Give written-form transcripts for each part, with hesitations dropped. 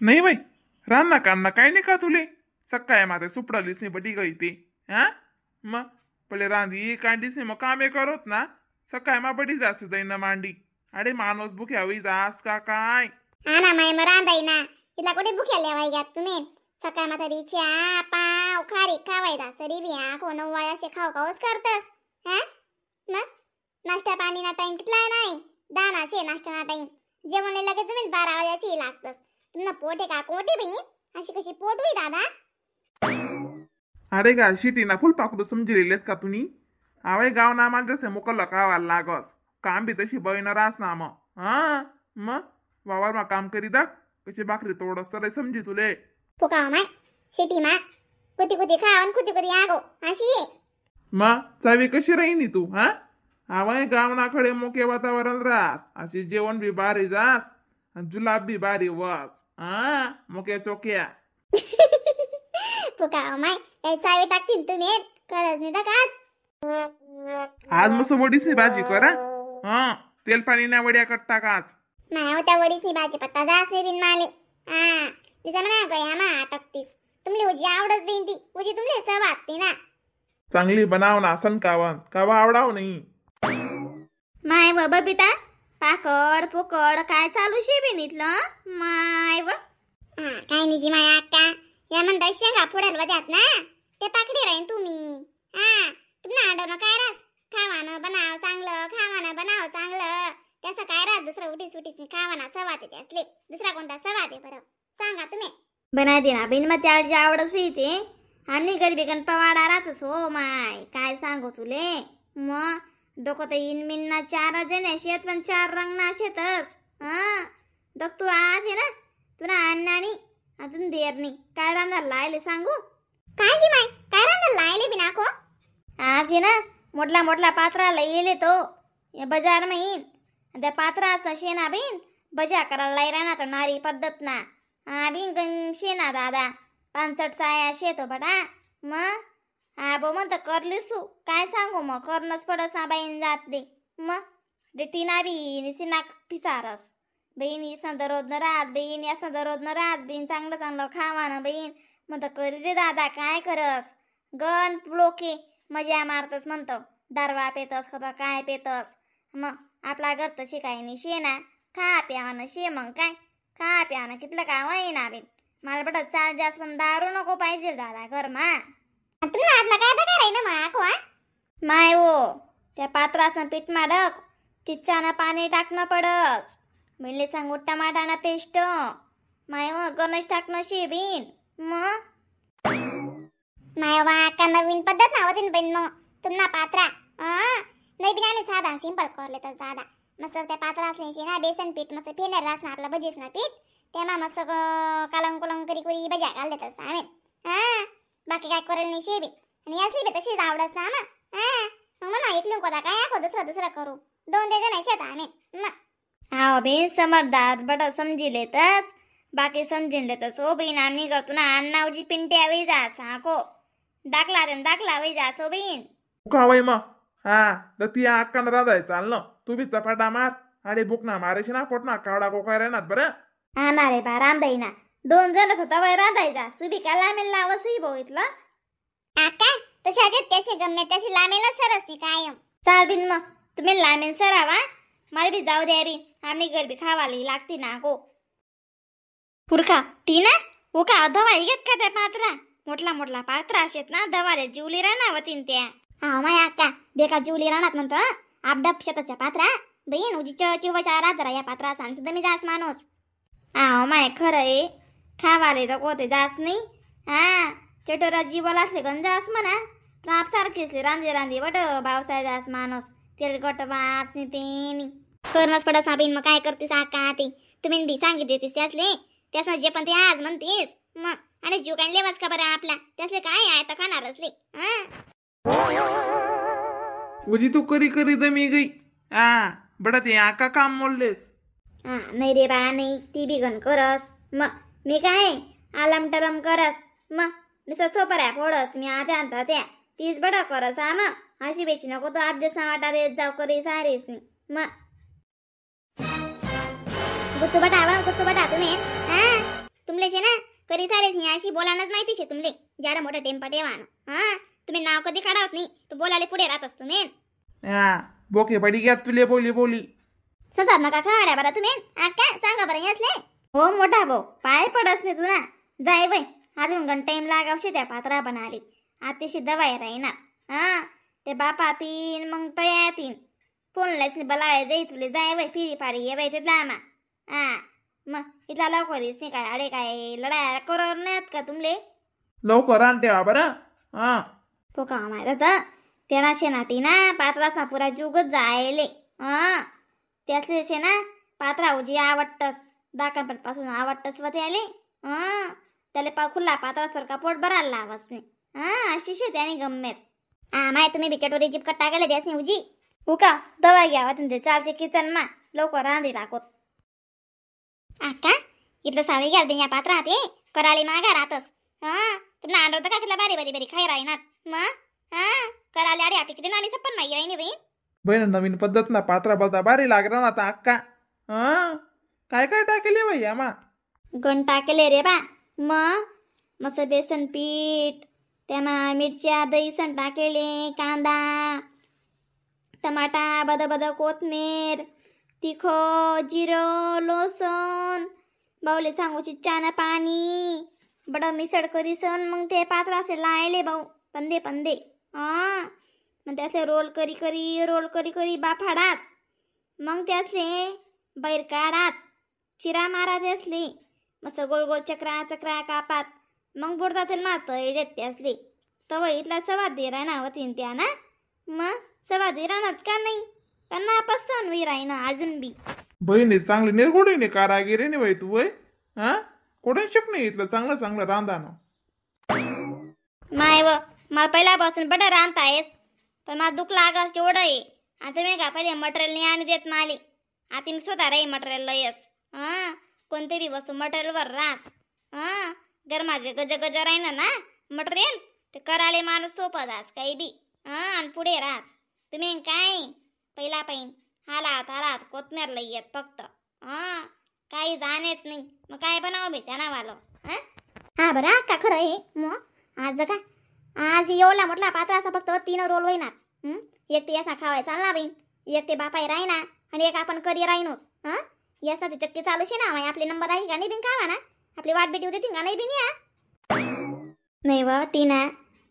नाही बाई रांना कांना काय नाही का तुले सकाळी माते सुपडालीस नाही बटी गई ते हा मग पहिले रांधी कांडीस नाही मग कामे करत ना सकाळी मा बटी जास्त जाईन ना मांडी. अरे माणूस भुक्या होई जास का काय? हा ना माय मग रांधाई ना तिला कुठे भुक्या लेवाय घ्यात तुम्ही सकाळ माता चहा पाव खारी खावाय सरी बी हा कोण असे खाऊ खाऊच करतस हा. मग नाश्ता पाणी ना टाइम कितला नाही दाना शे नाश्ता ना टाइम जेवण लगेच तुम्ही 12 वाजाशी लागतस. तुम्हाला पोट आहे का कोटे बाई अशी कशी पोट होई दादा? अरे गा शिटी ना फुल पाकडू समजलेलेस का तुम्ही? आवे गाव ना मला जसे मोकल कावा लागस काम बी तशी बळीनं रास ना मग हा मग वावर मा काम करी दाख कशी भाकरी तोडस तर समजी तुले. फुकाव माय शिटी मा कुती कुती खावन कुती कुती आगो अशी मग चावी कशी राहिनी तू? हा आवाय गावनाकडे मोके वातावरण रास अशी जेवण बी बारी जास जुलाब बी बारी वस हा मोक्या चोक्या. फुकाव माय काही चावी टाकतील तुम्ही खरंच नाही का? आज मस्त वडीसनी भाजी करा हा तेल पाणी ना वड्या कट्टा काच नाही हो त्या वडीसनी भाजी पत्ता जास नाही बिन माले हा तिचा म्हणा गया मा अटकतीस तुमली उजी आवडच बिन ती उजी तुमले सवात ना चांगली बनाव ना सनकावन कावा आवडाव नाही. माय व बबिता पाकड पोकड काय चालू शे बिन इथलं माय व? काय नाही जी माया अक्का या म्हणता शेंगा फोडेल वद्यात ना ते पाकडी राहीन तुम्ही हा तुम्हाला आडवणं काय रास खावानं बनाव चांगलं खावानं बनाव चांगलं त्याचं काय राहत दुसरं उठीस उठीस खावाना सवाते त्यासले दुसरा कोणता सवाते बरं सांगा तुम्ही. बनाय दे ना बिन मग त्याला जी आवडच होई आणि गरिबी गण पवाडा राहतस हो माय काय सांगू तुले. मग डोकं तर इन मिन चार जण शेत पण चार रंग ना शेतच हा दग तू आज आहे ना तुला अण्णानी अजून देरनी काय रांधायला लायले सांगू? काय जी माय काय रांधायला लायले बी नाको? आज आहे ना मोठला मोठला पात्राला येले तो बजार मा येईन त्या पात्राचं शेणा बीन बजा करायला लाई राहणार तो नारी पद्धत ना हा बिन गण शेणा दादा पानसट साया शेतो बटा मग हा बो म्हणतं करलीस तू काय सांगू मग करणंच पडस ना बाईन जात दे मग टीना बी निसी पिसारस बहीण असं दररोज न राज बहीण असं दररोज न राज बहीण चांगलं चांगलं खावा ना बहीण म्हणतं करी रे दादा काय करस गण लोके मजा मारतस म्हणतो दारवा पेतस खत काय पेतस मग आपला घर तशी काही नाही शे ना खा प्यावानं शे मग काय खा प्यावानं कितलं काय होईना बिन मला बट चाल जास्त पण दारू नको पाहिजे दादा घर मा. तुम्हाला आपला काय काय ना मग माय हो त्या पात्राचं पीठ माडक चिच्चानं पाणी टाकणं पडस म्हणले सांगू टमाटाना पेस्ट माय हो गणेश टाकणं शे बिन मग माय वा का नवीन पद्धत ना होती बहीण मग तुम्हाला पात्रा नाही बिन आम्ही साधा सिंपल करले तर साधा मस्त त्या पात्रा असल्याशी ना बेसन पीठ मस्त फेनर रास ना आपला भजीस ना पीठ तेव्हा मस्त कालंग कुलंग करी कुरी भज्या घालले तर आम्ही हा बाकी काय करेल नाही शे बी आणि असली बी तशीच आवडस ना मग हा मग म्हणा ऐकलून कोदा काय आखो दुसरा दुसरा करू दोन ते जण शेत आम्ही मग. हा बहीण समजदार बट समजिले तर बाकी समजिले तर सो बहीण आम्ही करतो ना अण्णावजी पिंट्या वही जा को दाखला रे दाखला वही जा सो बहीण कावाई मग हा तर ती अक्कानं रांधाय चाल ना तू बी चपाटा मार. अरे बुक ना मारायची ना पोट ना कावडा कोकाय राहणार बरं. हा ना रे बा रांधाई ना दोन जण स्वतः रांधायचा सुबी का लामेल लावा सुई भाऊ इथलं आका तशी त्याचे गम्य त्याची लामेलच सरस कायम. चाल बिन मग तुम्ही लामेल सरावा मला बी जाऊ द्या बी आम्ही गरबी खावाली लागती ना गो. पुरखा ती ना उका दवाई घेत का त्या पात्रा मोठला मोठला पात्रा शेत ना दवाले जिवली राहणार वतीन त्या. हा माय अक्का बेका जिवली राहणार म्हणतो आपडप शेताच्या पात्रा बहीण उजी चिवच्या राजरा या पात्रा सांग सुद्धा मी जास माणूस. हा माय खरं आहे खावाले तर कोते जास नाही हा चटोरा जीवाला असले गण जास म्हणा पण आप सारखीच रांधे रांधे बट भावसाय जास माणूस तेलकट वास तेनी करणंच पडस ना बहीण मग काय करतीस आका ते तुम्ही बी सांगितले त्यासले त्यासनं जे पण ते आज म्हणतीस मग आणि जीव काय लेवाच का बरं आपला त्यासले काय आहे तर खाणार असले. उजी तू करी करी दमी गई आ बडा ते आका काम मोडलेस. हा नाही रे बा नाही ती बी गण करस मग मी काय आलम टलम करस मग नुसतं सोपऱ्या फोडस मी आत्या आणता त्या तीच बडा करस हा मग अशी बेची नको तो आप जसा वाटा रे जाऊ करी सारेस मग गुच्चू बटा गुच्चू बटा तुम्ही हा. तुमले शे ना करी सारेच नाही अशी बोलायलाच माहिती शे तुमले जाडं मोठं टेम्पा ठेवानं. हा तुम्ही नाव कधी काढावत नाही तर बोलायला पुढे राहतस तुम्ही. हा बोके पडी घ्या तुले बोली बोली. सदार नका खाड्या बरं तुम्ही आक्का सांगा बरं असले. हो मोठा भाऊ पाय पडस मी तुला जाय बाई अजून गण टाइम लागावशे त्या पात्रा बनाली आतिशी दवाई राहीना. हा ते बापा तीन मग तया तीन फोनलाच बलाय जाई तुले जाय बाई फिरी फारी ये बाई ते लामा. हा मग इथला लवकर येस नाही काय अरे काय लढाया करत नाहीत का तुमले? लवकर आण ठेवा बरं. हा पोका मारत त्याला शेनाटी ना पात्राचा पुरा जुगच जायले. हा त्यासले शे ना पात्रा उजी आवडतस दाखलपासून आवडतस व त्याले. हा त्याले पा खुल्ला पात्रासारखा पोट भरायला लावस नाही. हा अशी शे त्याने गम्मेत. हा माय तुम्ही बिचटोरी जिपकट टाकायला द्यास नाही उजी. हो का दवा घ्यावा ते चालते किचन मा लवकर रांधी टाकत. आक्का इथलं सावी घ्या या पात्रा ते कराली मागा राहतस. हा तुम्हाला आणलं का कितला बारी बारी बारी खाई राहीनात मग. हा कराली अरे आपली किती नाणी सप्पन माही राहिनी बाई. बहीण नवीन पद्धत ना पात्रा बोलता भारी लागला ना आता अक्का. हा काय काय टाकेले बाई आमा? गण टाकले रे बा मग मस्त बेसन पीठ त्यामा मिरच्या दहीसण टाकेले कांदा टमाटा बद बद कोथमीर तिखो जिरं लसूण बाऊले सांगूची चाना पाणी बडं मिसळ करीसन मग ते पात्रासे लायले भाऊ पंदे पंदे. हां मग त्यासले रोल करी करी रोल करी करी बाफाडात मग त्यासले बैर काढात चिरा मारा त्यासले मस्त गोल गोल चक्रा चक्रा कापात मग बुडतात मात येत त्यासले तव इथला सवा दे राहणार वतीन त्या ना मग सवा दे राहणार का नाही का नापास we राहीना अजून बी. बहिणी चांगली निरगोडी कारागिरी नाही बाई तू वय. हा कोठून शिकणे इथलं चांगलं चांगलं रांधानं? माय व मला पहिल्यापासून बडं रांधता येस पण मला दुःख लागस जेवढं आहे. आता मी का पहिले मटेरियल नाही आणि देत माले आता मी स्वतः राही मटेरियल लयस. हां कोणते बी वस्तू मटेरियलवर रास. हां गरमाचे गज गज राहीना ना मटेरियल ते कराले माणूस सोपं जास काही बी. हां आणि पुढे रास तुम्ही काय पहिला पाहिन हालात हालात कोथमीर लई येत फक्त. हां काही जाण येत नाही मग काय बनावं बी त्या नावाला. हां हा बरं का खरं आहे मग आज का आज एवढा मोठला पात्रा असा फक्त 3 रोल होईनात. एक ते यासा खावाय चालना बाईन एक ते बापाय राहीना आणि एक आपण करी राहीनो. हां यासा ते चक्की चालू शे ना आपले नंबर आहे का नाही बिन खावा ना आपली वाट बेटी होती का नाही बिन या नाही वा टीना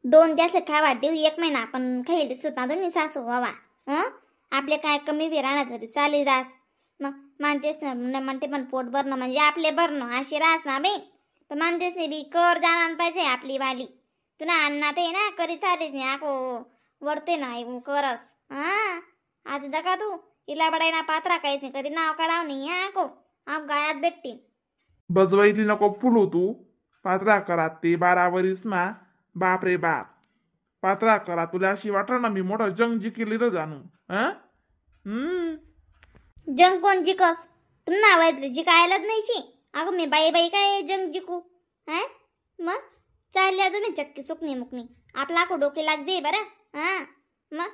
2 त्यास खावा देऊ 1 महिना आपण खाईल सुद्धा दोन्ही सासू व्हावा. हं आपले काय कमी बी राहणार तरी चालेल रास मग मानतेच म्हणते पण पोट भरणं म्हणजे आपले भरणं अशी रास ना बाई. पण मानतेच नाही बी कर जाणार पाहिजे आपली वाली तुला अण्णा ते ना करी चालेच नाही आको वरते ना करस. हां आज दका तू इला बडाय ना पात्रा काहीच नाही कधी नाव काढाव नाही आको आग गायात भेटतील. बजवाईली नको पुलू तू पात्रा करा ते 12 वरीस मा बाप रे बाप पात्रा करा तुला अशी वाटणार ना मी मोठा जंग जिंकली तर जाणू. हा जंग कोण जिकस तुम नाव जिकायलाच नाही शी अगं मी बाई बाई काय जंग जिकू. हा मग चालल्या तुम्ही चक्की सुकणी मुकणी आपला को डोके लागते बरं. हा मग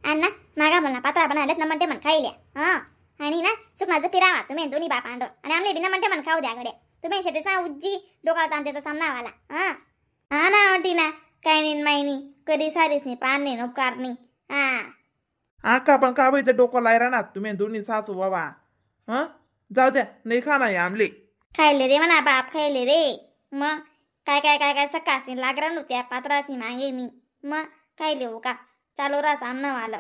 अण्णा मागा म्हणा पात्रा बनायलाच ना म्हणते म्हण खाईल्या. हां आणि ना सुकणाचं फिरावा तुम्ही दोन्ही बाप आणलो आणि आमले बी ना म्हणते म्हण खाऊ द्या गड्या तुम्ही शेती सा उज्जी डोका ताणते तर सामनावाला. हां हा ना टीना काय नाही मायनी कधी सारीच नाही पान नाही उपकार नाही. हा आका पण का बाई ते डोकं लाय राहणार तुम्ही दोन्ही सासू बाबा. हां जाऊ द्या नाही खा नाही आमले खायले रे म्हणा बाप खायले रे मग काय काय काय काय सकाळशी लागरा नव्हत्या पात्राशी मागे मी मग खायले हो का चालू रास आमनं आलं.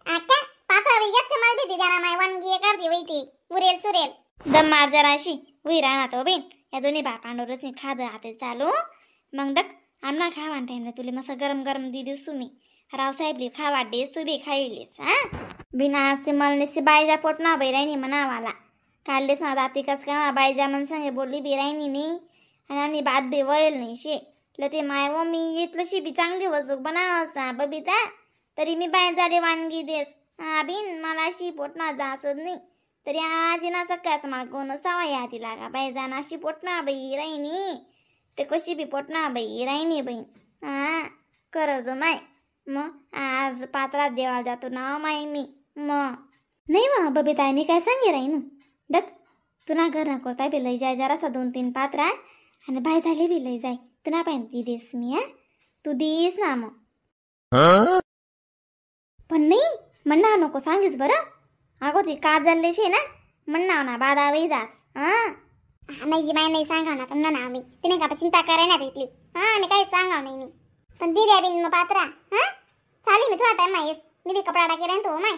आका पात्रा वेगळ्यात का मला भीती द्या ना माय वानगी एक अर्धी वैती उरेल सुरेल दम मार जराशी उई राहणार तो बेन या दोन्ही बापांवरच खाद हाते चालू मग दक आमना खावा टाइमला तुले मस्त गरम गरम दी दिसू मी रावसाहेबली खावा दे सुबी खाईलीस. हा बिना असे मला बाईजा पोट ना बाई राहिनी म्हणावाला काढलेस ना दाती कस का बाईजा मन संगे बोलली बी राहिनी नाही आणि आणि भात बी वळेल नाही शे ल ते माय व मी इथलशी बी चांगली वजूक बनावस ना बबिता तरी मी बाहेर झाले वानगी देस. हा बिन मला अशी पोट ना जासत नाही तरी आज ना सकाळचं मला कोण सवय आधी लागा बाई जाण अशी पोट ना बाई राहिनी ते कशी बी पोट ना बाई राहिनी बाई. हा करजो माय मग आज पात्रात देवाला जातो ना माय मी मग नाही मग बबिता मी काय सांगे राहीन दक तुना घर करता बी लई जाय जरासा 2-3 पात्रा आणि बाय झाली बी लई जाय तुना पाहिजे ती देस मी. हा तू देस ना मग. पण नाही म्हणणार नको सांगीस बरं. अगो ती काजल शे ना म्हणणार ना बादा वेई जास. हा हा, नाही जी माय नाही सांगा ना तुमना ना मी तुम्ही का चिंता कराय ना तिथली. हा मी काही सांगाव नाही मी पण दी द्या बिन मग पात्रा. हा चालेल मी थोडा टाइम आहे मी बी कपडा टाकेल तो माय.